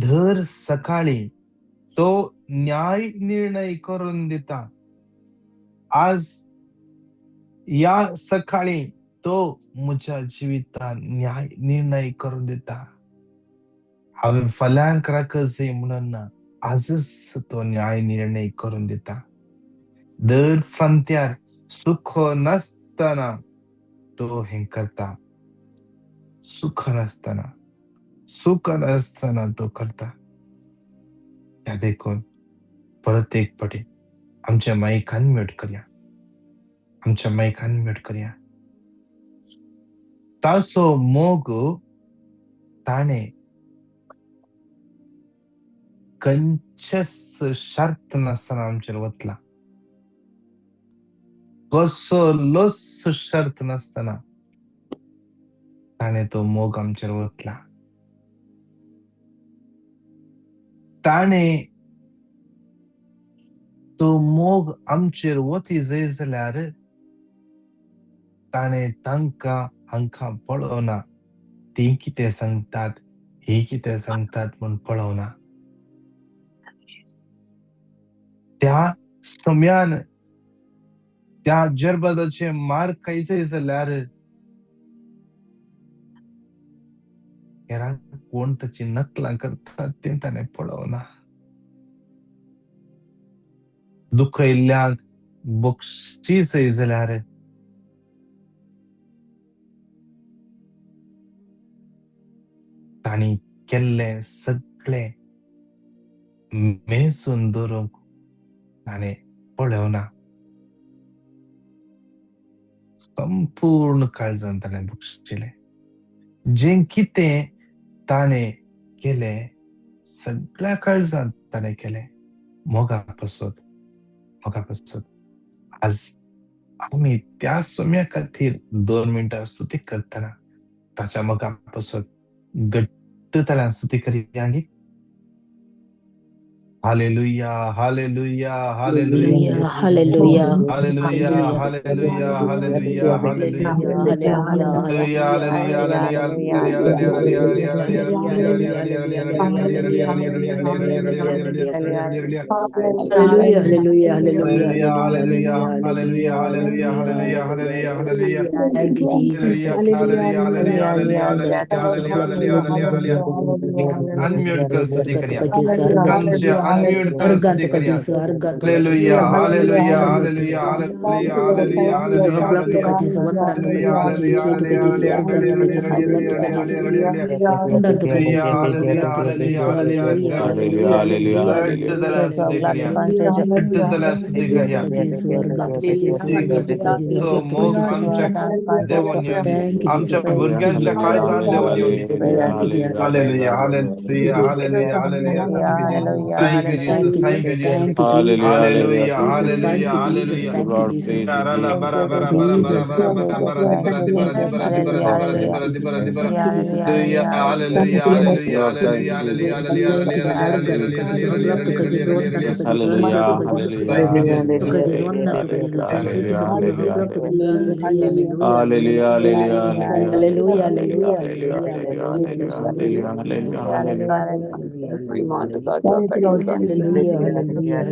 दर सकाळी तो न्याय निर्णय करून दिता. आज या सकाळी तो म्हज्या जिवितान न्याय निर्णय करून दिता. हांवें फाल्यांक राखत म्हणून ना, आजच तो न्याय निर्णय करून दिता. दर फांत्यार सुख नासतना तो हें करता. सुख नासतना, सुख नासतना तो करता. त्या देखून परत एक फावटी आमच्या मायक अनम्यूट करया, आमच्या मायक अनम्यूट करया. ताचो मोग ताणें खंयचेच शर्त नासतना आमचेर वतला, कसलोच शर्त नासतना ताणें तो मोग आमचेर वतला. ताणें तो मोग आमचेर वती जाय जाल्यार ताणें तांकां हांकां पळोवना, ती कितें सांगतात ही कितें सांगतात म्हूण पळोवना. त्या सम्यान त्या जरबदाचे मार खायचे जाल्यार हेरांक कोण ताची नकलां करतात तें ताणें पळोवना. दुखयल्ल्यांक बक्षीस जाय जाल्यार तांणी केल्लें सगळें मेजून दवरूंक ताणें पळोवना. संपूर्ण काळजान ताणें बक्षिलें. जें कितें ताणें केलें सगळ्या काळजान ताणें केलें, मोगा पासत, मोगा पासत. आज आमी त्या सम्या खातीर 2 मिनटां स्तुती करतना ताच्या मोगा पासत घट्ट ताळ्यान स्तुती करया. Hallelujah, hallelujah, hallelujah, hallelujah, hallelujah, hallelujah, hallelujah, hallelujah, unmute कर स्तुति करिया. अनम्यूट कर स्तुति करिया. Hallelujah, hallelujah, hallelujah, hallelujah, hallelujah, hallelujah, hallelujah, मोग आमच्या देवान येवंदी, आमच्या भुरग्यांच्या काळजान देवान येवंदी. Hallelujah, hallelujah, hallelujah, hallelujah. Thank you Jesus, thank you Jesus, thank you Jesus. Hallelujah, hallelujah, hallelujah. Bara bara bara bara bara bara bara bara bara bara bara bara bara bara bara. Hallelujah, hallelujah, hallelujah, hallelujah, hallelujah, hallelujah, hallelujah.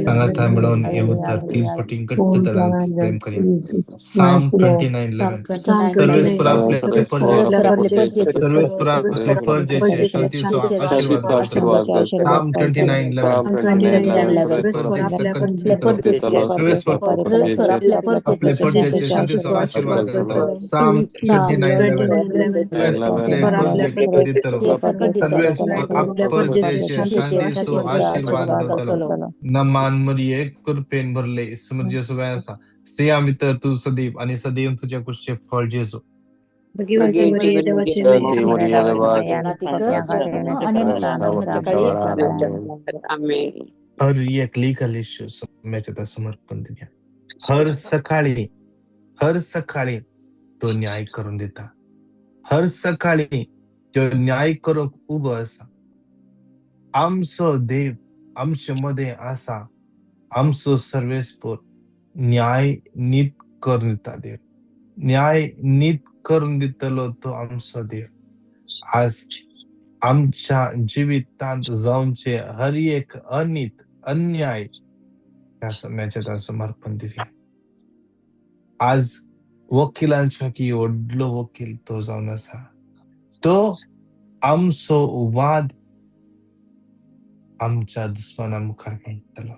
सांगाता मिळून हे उतर 3 पटीं घट्ट ताळ्यान प्रेम करया. Psalm 29:11. सर्वेस्पर आपले परजेचे, सर्वेस्पर आपले परजेचे शांतीचो आशीर्वाद करतलो. Psalm 29:11. सर्वेस्पर आपले परजेचे शांतीचो आशीर्वाद करतलो. Psalm 29:11. सर्वेस्पर आपले परजेचे दितलो, सर्वेस्पर आपले परजेचे शांतीचो आशीर्वाद करतलो. नमान मरिये कृपेन भरले, इसमत जेसू आसा, स्त्रियां भितर तूं सदैव आनी सदैव तुज्या कुशीचे फळ जेसू. हर एक लीगल इश्यू सम्याच्या समर्पण दिल्या. हर सकाळी, हर सकाळी तो न्याय करून दिता. हर सकाळी तो न्याय करूंक उबो आसा. आमचो देव आमचे मदें आसा. आमचो सर्वेस्पर न्याय नीत करून दिता देव. न्याय नीत करून दितलो तो आमचो देव. आज आमच्या जिवितांत जावचे हर एक अनीत अन्याय त्या सम्याच्या समर्पण दिवया. आज वकिलांचो की व्हडलो वकील तो जावन आसा, तो आमचो वाद आमच्या दुस्माना मुखार मांडटलो,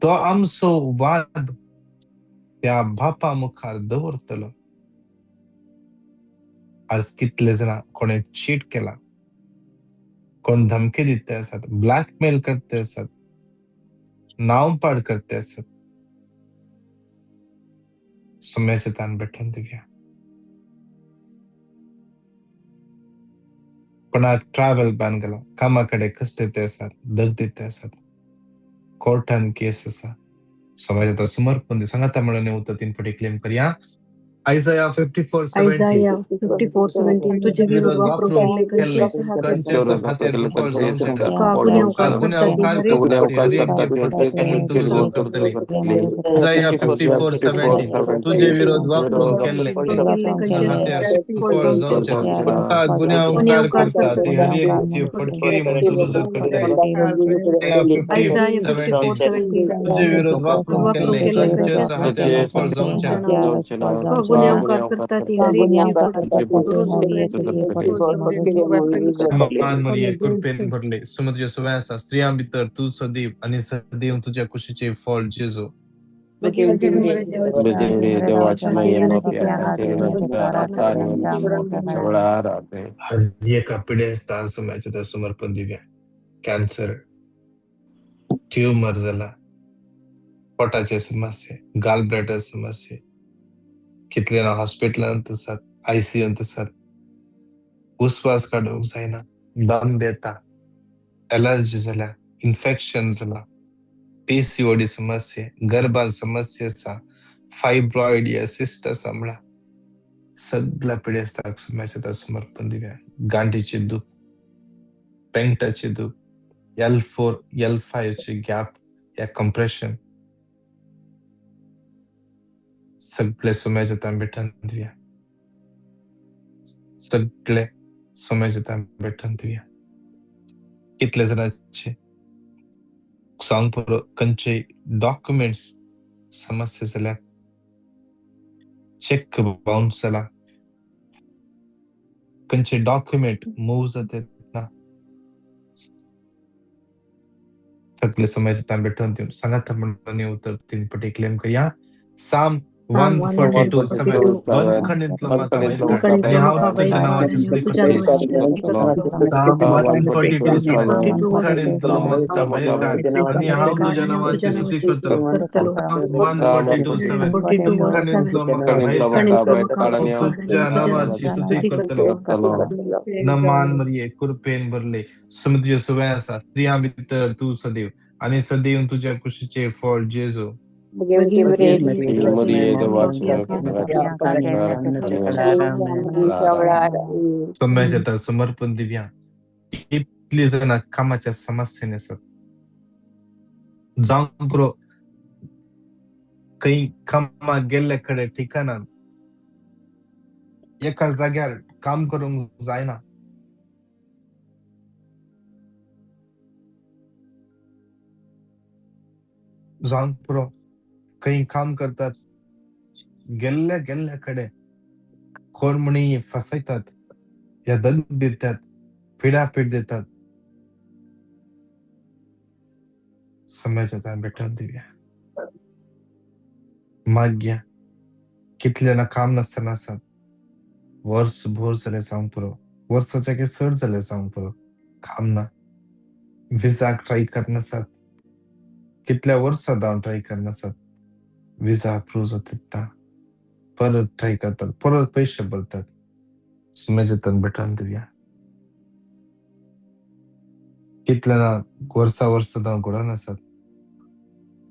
तो आमचो वाद त्या बापा मुखार दवरतलो. आज कितले जाणां कोणे चीट केला, कोण धमकी दिते आसात, ब्लॅकमेल करते आसात, नांव पाड करते आसात, सम्याचे तान बेठून दिवया. कोणाक ट्रॅव्हल बॅन केला, कामा कडेन कश्ट दिते आसात, दग दिते आसात, कोर्टान केस आसा, समाजात समर्पण दी. सांगाता म्हणून उतर 3 पटी क्लेम करया. आयजाया 54:17 Isaiah 54:17 तुझे विरोध वापरून केले आयजाया 54:17 तुझे विरोध वापरून केले गुन्यांवकार करता ती हर एक जीव फटकिरी म्हणून तुझं करतली. 54:17 तुझे विरोध वापरून केले गुन्हेगार करता ती हर एक मान मरिये कृपेन भरले, सुमद्य सुव्यासा, स्त्रियां भितर तूं सदैव आनी सदैव तुज्या कुशीचे फळ जेजू. हर एका पिडेस्तान सुम्याचे समर्पण दिव्या. कॅन्सर, ट्युमर जाला, पोटाचे समस्या, गाल ब्लॅडर समस्या, कितले ना हॉस्पिटलांत आसात, आयसीयूंत आसात, उस्वास काडूंक जायना, दम येता, एलर्जी जाल्या, इन्फेक्शन जाला, पीसीओडी समस्या, गर्भान समस्या आसा, फायब्रॉइड या सिस्ट आसा, म्हळ्यार सगळ्या पिडेस्ताक सुम्याचे समर्पण दिव्या. गांठीची दूख, पेंटाची दूख, L4 L5 ची गॅप या कंप्रेशन, सगळे सुम्याचे तांबेटान दिव्या, सगळे सुम्याचे तांबेटान दिव्या. कितले जाणांचे सांग पुरो खंयचे डॉक्युमेंट्स समस्या जाल्या, चेक बाउन्स जाला, खंयचे डॉक्युमेंट मूव जातात ना, सगळे सुम्याचे तांबेटान दिवन सांगाता म्हणून उतर 3 पटी क्लेम करया. साम 142:7 बंदखणींतलो म्हाका भायर काड आनी हांव तुज्या नांवाची स्तुती करतलो. साम 142:7 बंदखणींतलो म्हाका भायर काड आनी हांव तुज्या नांवाची स्तुती करतलो. साम 142:7 बंदखणींतलो म्हाका भायर काड हांव तुज्या नांवाची स्तुती करतलो. नमान मरिये कृपेन भरले, समुद्र सुवे आसा, स्त्रियां भितर तूं सदैव आनी सदैव तुज्या कुशीचे फळ जेजू. सम्याच्या समर्पण दिव्या. कितली जाणां कामाच्या समस्येन आसात, जावं पुरो खंय कामाक गेल्ले कडेन ठिकाणान एका जाग्यार काम करूंक जायना, जावंक पुरो खंय काम करतात गेल्ल्या गेल्ल्या कडेन कोण म्हणी फसयतात या दंड दितात, पिडापीड दितात, सम्याच्या बेटान दिव्या. माग्या कितले जाणां काम नासतना आसात, वर्स भर जालें जावंक पुरो, वर्साच्या की चड जालें जावंक पुरो, काम ना, विजाक ट्राय करनासात, कितल्या वर्सां जावन ट्राय करनासात, विजा अप्रूव जाता, परत ट्राय करतात, परत पयशे भरतात, सुम्याच्या बेटान दिव्या. कितले ना वर्सां वर्सां जावन घडोवन आसात,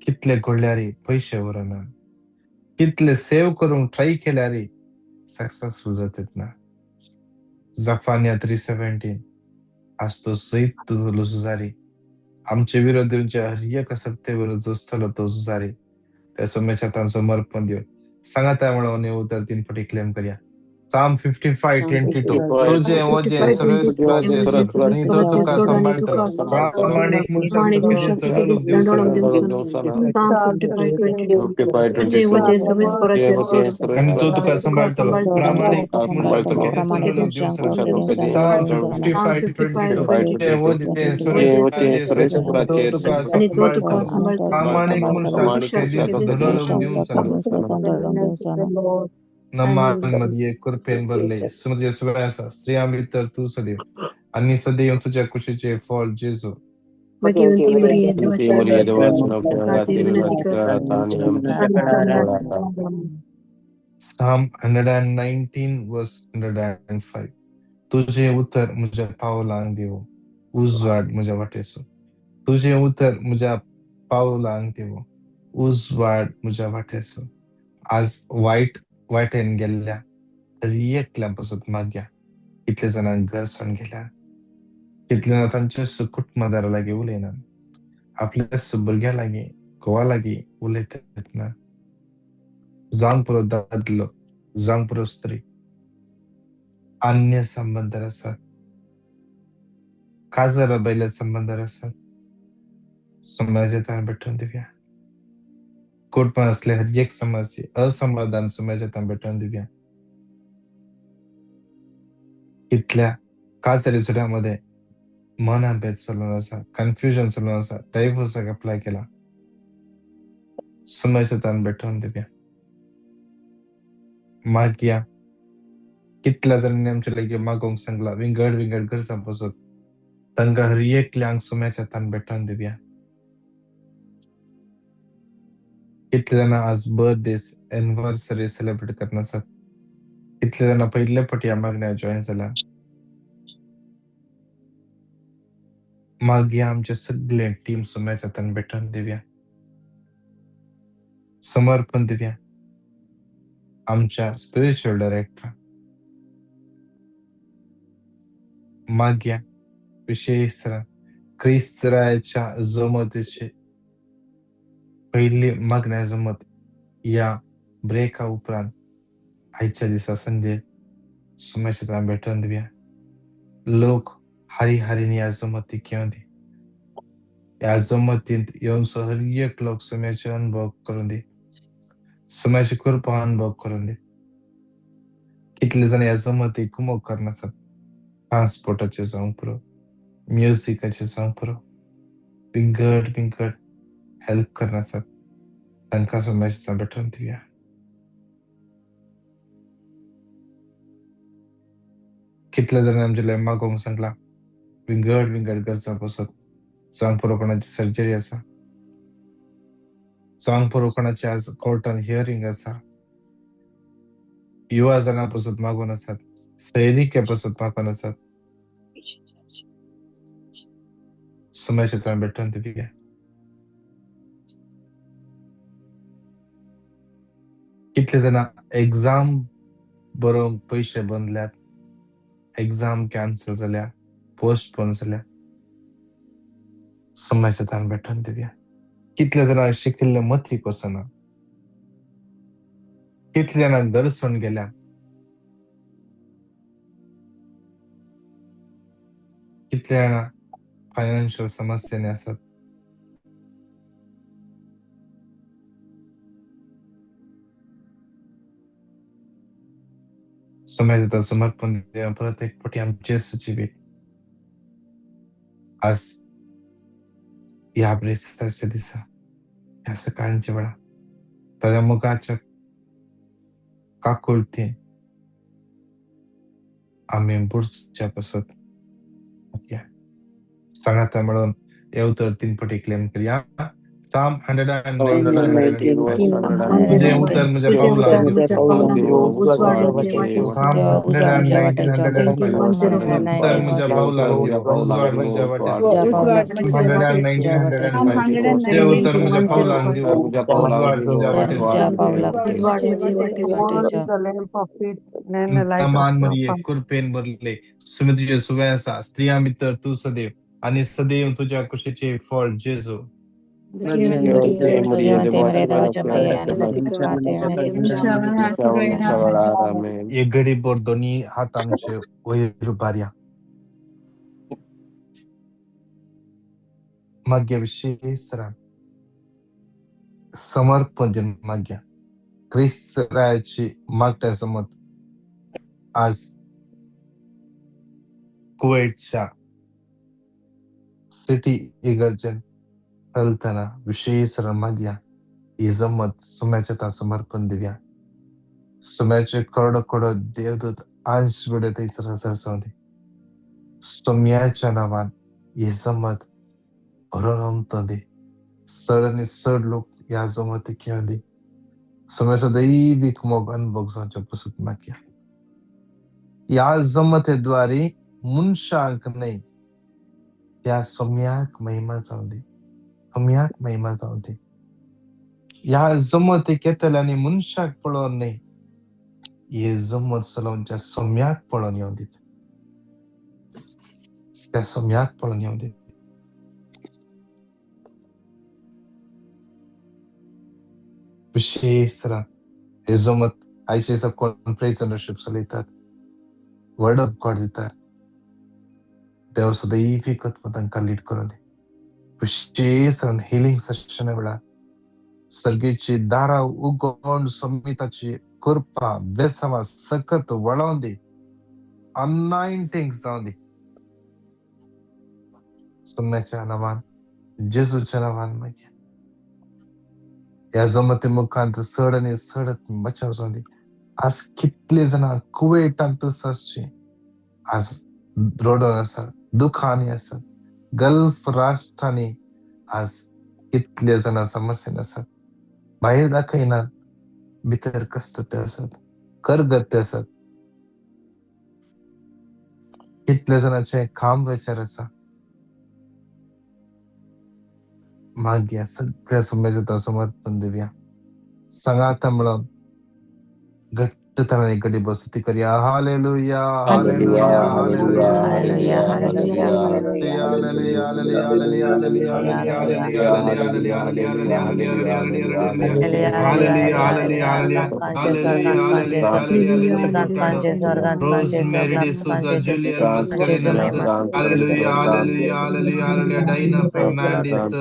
कितले घडल्यार पयशे उरना, कितले सेव करूंक ट्राय केल्यार सक्सेसफूल जातात ना. जफानिया 3:17 आज तो सयत तुजो झुजारी, आमचे विरोध हर एक सत्ते विरोध झुजतलो तो झुजारी, त्या सोम्याच्या तान समर्पण दिवन सांगाता म्हणून उतर 3 पटी क्लेम करया. Psalm 55:22. तुझे वजे सर्वेस्पराचे सोड आनी तो तुका सांबाळटलो. प्रामाणीक मनशाक तूं केदींच दंडोवंक दिवचो ना. आनी तो तुका सांबाळटलो. प्रामाणीक मनशाक तूं केदींच दंडोवंक दिवचो ना. Psalm 55:22. तुझे वजे सर्वेस्पराचे सोड आनी तो तुका सांबाळटलो. प्रामाणीक मनशाक तूं केदींच दंडोवंक दिवचो ना. नमान मरिये कृपेन भरले सुमजे सुवे आसा स्त्रियां भितर तूं सदैव आनी सदैव तुज्या कुशीचे फळ जेजू. भगवती मरिये देवाच्या खातीर विनंती कर. Psalm 119 verse 105. तुझे उतर म्हज्या पावलांक दिवो, उजवाड म्हज्या वाटेचो. तुझे उतर म्हज्या पावलांक दिवो, उजवाड म्हज्या वाटेचो. आज वायट वाटेन गेल्ल्या एकल्या पासत मागया. कितले जाणांक घर सोडून गेल्या, कितले जाणां तांच्या कुटुंबादारा लागीं उलयनात, आपल्या भुरग्यां लागीं घोवा लागीं उलयतात ना. जावंक पुरो दादलो, जावंक पुरो स्त्री, अन्य संबंदार आसात, काजरा बायल्या संबंदार आसात. समाजांत भेटून दिवया. कुटुंबांत असले हर एक समस्या असमाधान समाजांत भेटून दिवया. कितल्या काजरी जुड्यामध्ये मनाभेद चलून आसा, कन्फ्युजन चलून आसा, डायव्होर्साक अप्लाय केला, समाजांत भेटून दिवया. मागया. कितल्या जाणांनी आमच्या लागीं मागोवंक सांगला विंगड विंगड गरजां पासत, तांकां हर एकल्यांक सुम्याच्या हातान भेटोवन दिवया. कितले जाणां आज बर्थडे एनिवर्सरी सेलिब्रेट करना आसात, कितले जाणां पयले फावटी ह्या मागण्या जॉयन जाला. मागया आमचे सगळे टीम सुम्याच्या हातान भेटोवन दिवया. समर्पण दिवया आमच्या स्पिरिच्युअल डायरेक्टर. मागया विशेष क्रिस्तराच्या जमतीचे पहिली मागण्या जमत या ब्रेका उपरांत आयच्या दिसा संदे सुमेशतां भेटोवन दिवया. लोक हारी हारीन ह्या जमतीक येवन दी, ह्या जमतींत येवन हर एक लोक सुम्याचे अनुभव करून दी, सुम्याची कृपा अनुभव करून दी. कितले जाण ह्या जमतीक कुमक करनासत, ट्रान्सपोर्टाचे जावंक पुरो, म्युजिकाचे जावंक पुरो, विंगड विंगड हेल्प करनासत, तांकां सुम्याच्या भेटोवन दिवया. कितले जाणांनी आमचे लागीं मागोवंक सांगला विंगड विंगड गरजां पासत, जावंक पुरो कोणाची सर्जरी आसा, जावंक पुरो कोणाची आज कोर्टान हियरींग आसा, युवा जाणां पासत मागून आसात, सैनिके पासत मागून आसात, सुम्याच्या भेटोवन दिवया. कितले जाणां एग्जाम बरोवंक पयशे बंदल्यात, एग्जाम कॅन्सल जाल्या, पोस्टपोन जाल्या, सुम्याच्या भेटोवन दिवया. कितले जाणां शिकिल्ले मतीक वचना, कितले जाणां घर सोडून गेल्या, कितले जाणां फायनान्शियल समस्यांनी आसात. सुम्याच्या समर्पण दिवया. परत एक फावटी आमचे जिवीत आज ह्या ब्रेस्ताच्या दिसा, ह्या सकाळच्या वेळा ताज्या मुखाच्या काकुळतीन आमी बुडच्या पासत सांगाता मेळोन हे उतर 3 फावटी क्लेम करया. Psalm 119 तुझे उतर म्हज्या पावलांक दिवो. Psalm 119 उतर म्हज्या पावलांक दिवो, उजवाड म्हज्या वाटेचो. 119 तुझे उतर म्हज्या पावलांक दिवो, उजवाड म्हज्या वाटेचो. मान मरिये कृपेन भरले सुमी तुजे सुवे आसा, स्त्रियां भितर तूं सदैव आनी सदैव तुज्या कुशीचे फळ जेजू. एक घडी बोर दोन्ही हात आमचे वयर उबारया. मागीर विशेष समर्पण दिवन मागया. क्रिस्तरायाची मागण्या समत आज कुवेटच्या सिटी इगर्जेन चलतना विशेष मागया. ही जमत सुम्याच्या ता समर्पण दिवया. सुम्याचे करोडो करोडो देवदूत आज वेळे थंयसर सरसवंदी. सोम्याच्या नांवान ही जमत भरून उमतली. चड आनी चड लोक ह्या जमतीक येवंदी. सोम्याचो दैवीक मोग अनुभव जावचे पसत मागया. ह्या जमतेद्वारे मनशांक न्हय त्या सोम्याक महिमा जावंदी. सोम्याक महिमा जावंदी. ह्या जमतीक येतले आनी मनशाक पळोवन न्हय, हे जमत चलोवच्या सोम्याक पळोवन येवंदी. त्या सोम्याक पळोवन येवंदी. विशेष हे जमत आयचे दिसा कोण प्रेज वर्शिप चलयतात, वर्ड ऑफ गॉड दितात. देव सदैवीक तांकां लीड करून दी. विशेष हिलिंग सेशना वेळार सर्गेची दारां उगोवन समिताची कृपा बेसवा सकत वळोवन दी. अनॉइंटिंग जावं दी. सोम्याच्या नांवान, जेजूच्या नांवान मागीर ह्या जमती मुखांत चड आनी चड बचाव जावं दी. आज कितले जाणां कुवेटांत आसची आज रोडोन आसा, दुखांनी आसा, गल्फ राष्ट्रांनी आज कितले जाणां समस्येन आसात. भायर दाखयनात, भितर कश्ट ते आसात, करगत ते आसात. कितले जाणांचे काम विचार आसा. मागया सगळ्या सोम्याच्या समर्पण दिवया. सांगाता म्हणून घट्टतणाने गडी बसती करूया. Hallelujah, hallelujah, hallelujah, hallelujah, hallelujah, hallelujah, hallelujah, hallelujah, hallelujah, hallelujah. Rosemary D'Souza, Julian Mascarenhas, hallelujah, hallelujah, hallelujah, hallelujah, Dinah Fernandez,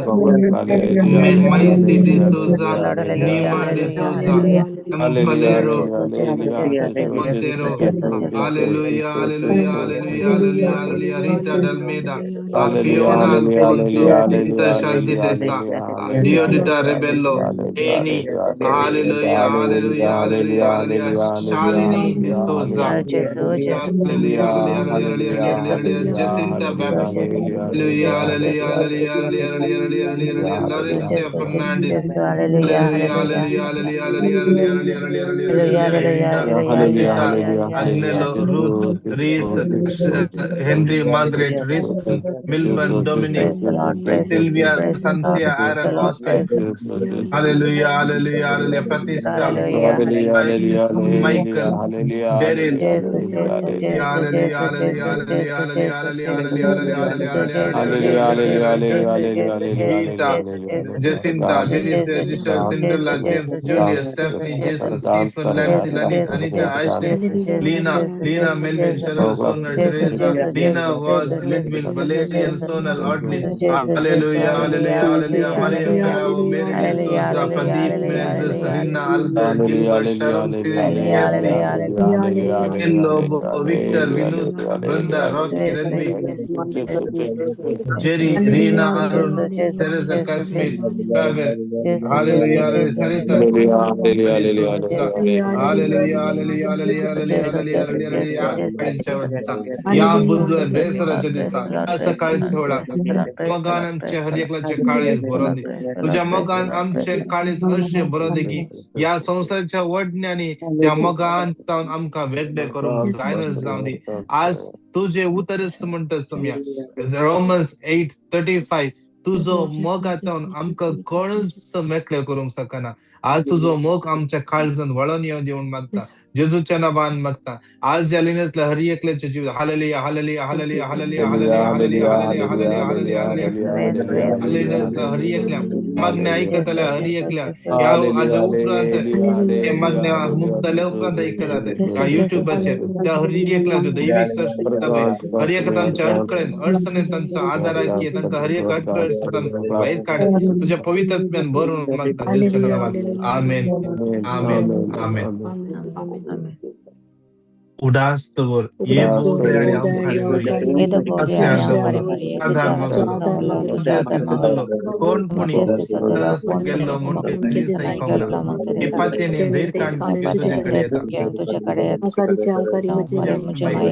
Maisi D'Souza, Nima D'Souza, M. Valero, Montero, hallelujah, hallelujah, hallelujah, hallelujah, hallelujah, Rita Dalmeda, Fiona Alfonso, Rita Shanti Desa, Diodita Rebello, Eni, hallelujah, hallelujah, hallelujah, hallelujah, Shalini D'Souza, hallelujah, hallelujah, hallelujah, hallelujah, Jacinta Baptist, hallelujah, hallelujah, hallelujah, hallelujah, hallelujah, hallelujah, Laurencia Fernandez, hallelujah, hallelujah, hallelujah, hallelujah, hallelujah, hallelujah, hallelujah, Rosita, Agnello, Ruth, Reese, Henry, Margaret, Reese, Milburn, Dominic, Sylvia, Sancia, Aaron, Austin, hallelujah, hallelujah, hallelujah, Pratista, Michael, Daryl, hallelujah, hallelujah, hallelujah, hallelujah, hallelujah, hallelujah, hallelujah, Geeta, Jacinta, Janice, Giselle, Cinderella, James, Julius, Stephanie, Jason, Stephen, Nancy, Lalit, Anita, Ashley, Lena, Lena, Melvin, Cheryl, Sonal, Teresa, Dina, Vaz, Lidwin, Valerian, Sonal, Audley, hallelujah, hallelujah, hallelujah, Maria Ferrao, Mary D'Souza, Pradeep Menezes, Rinna, Albert, Gilbert, Sharon, Cyril, Cassie, Lobo, Victor, Vinod, Brunda, Rocky, Ranvi, Jerry, Reena, Arun, Teresa, Kashmir, Pavel, hallelujah, hallelujah, Sarita, hallelujah, hallelujah, hallelujah, hallelujah, hallelujah, hallelujah. या सकाळीच्या वेळेचा, या बुधवार बेसराच्या दिसा, या सकाळच्या वेळा मोगान आमचे हर एकलाचे काळीज भरून दे. तुझ्या मोगान आमचे काळीज अशें भरून दे की या संवसाराच्या वडण्यानी त्या मोगान तावन आमकां वेगळे करूंक जायना जावं दी. आज तुझे उतरच म्हणटा सोम्या, रोमन्स 8:35, तुजो मोग आतां आमकां कोणूच मेकळे करूंक शकना. आज तुजो मोग आमच्या काळजान वळोन येवन दिवन मागता, जेजूच्या नांवान मागता. आज ह्या लिनेतल्या हर एकल्याच्या जिवित. Hallelujah, hallelujah, hallelujah, hallelujah, hallelujah, hallelujah, hallelujah, hallelujah, hallelujah, hallelujah. लिनेतल्या हर एकल्या मागण्या आयकतल्या, हर एकल्या ह्या आज उपरांत हे मागण्या मुक्तल्या उपरांत आयकतात ह्या युट्यूबाचेर, त्या हर एकल्या दैवीक सृष्ट हर एका तांच्या अडकळेन अडचणीन तांचो आदार आकी तांकां हर एक अडकळ भायर काड, तुझ्या पवित्र आत्म्यान भरून मागता जेजूच्या नांवान. आमेन, आमेन, आमेन. उदास दवर ये बोधय आणि कोण पुणी उदास गेल्लो म्हूण केदीस आयकोंक ना. हे पातयेनी धैर्य काडून तुजे कडेन येता,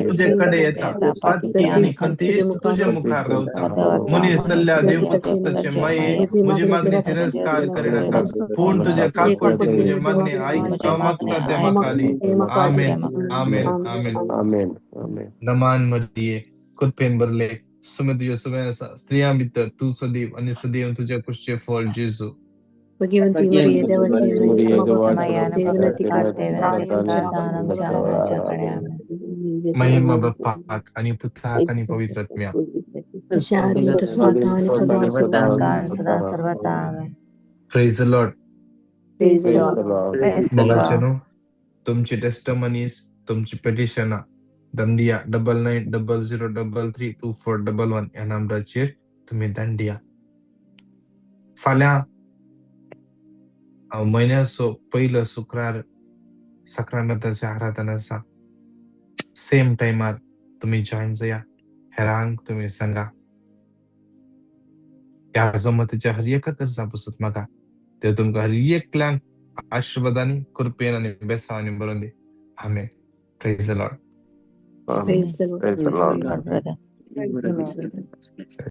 तुजे कडेन येता. पाती आनी खंतीश्ट तुजे मुखार रावता. मनीस जाल्ल्या देवपुत्राचे माये, म्हजी मागणी तिरस्कार करिनाका, पूण तुजे काकुळटीन म्हजी मागणी आयक. हांव मागता तें म्हाका दी. आमेन, आमेन, आमेन. आमेन, आमेन. नमान मरिये, कृपेन भरले, सुमे तुजे सुमे आसा. स्त्रियां भितर तूं सदैव आनी सदैव तुज्या कुशीचें फळ जेजू. भगवंती मरिये देवाची माई, महिमा बापाक आणि पुत्राक आणि पवित्र आत्म्याक. Praise the Lord. Praise the Lord. मोगाचे न्हू, तुमची टेस्टमनीज, तुमची पेटिशनां दंडिया 9900332411 ह्या नंबराचेर तुमी दंडिया. फाल्यां म्हयन्याचो पयलो शुक्रार सक्रामेंताची आराधना आसा. सेम टायमार तुमी जॉयन जाया, हेरांक तुमी सांगा. ह्या जमतीच्या हर एका गरजा पसून म्हाका ते तुमकां हर एकल्यांक आशिर्वादांनी, कृपेन आनी बेसांवांनी भरून दी. आमेन. Praise the Lord. Praise the Lord. Praise the Lord. Brother. Praise the Lord.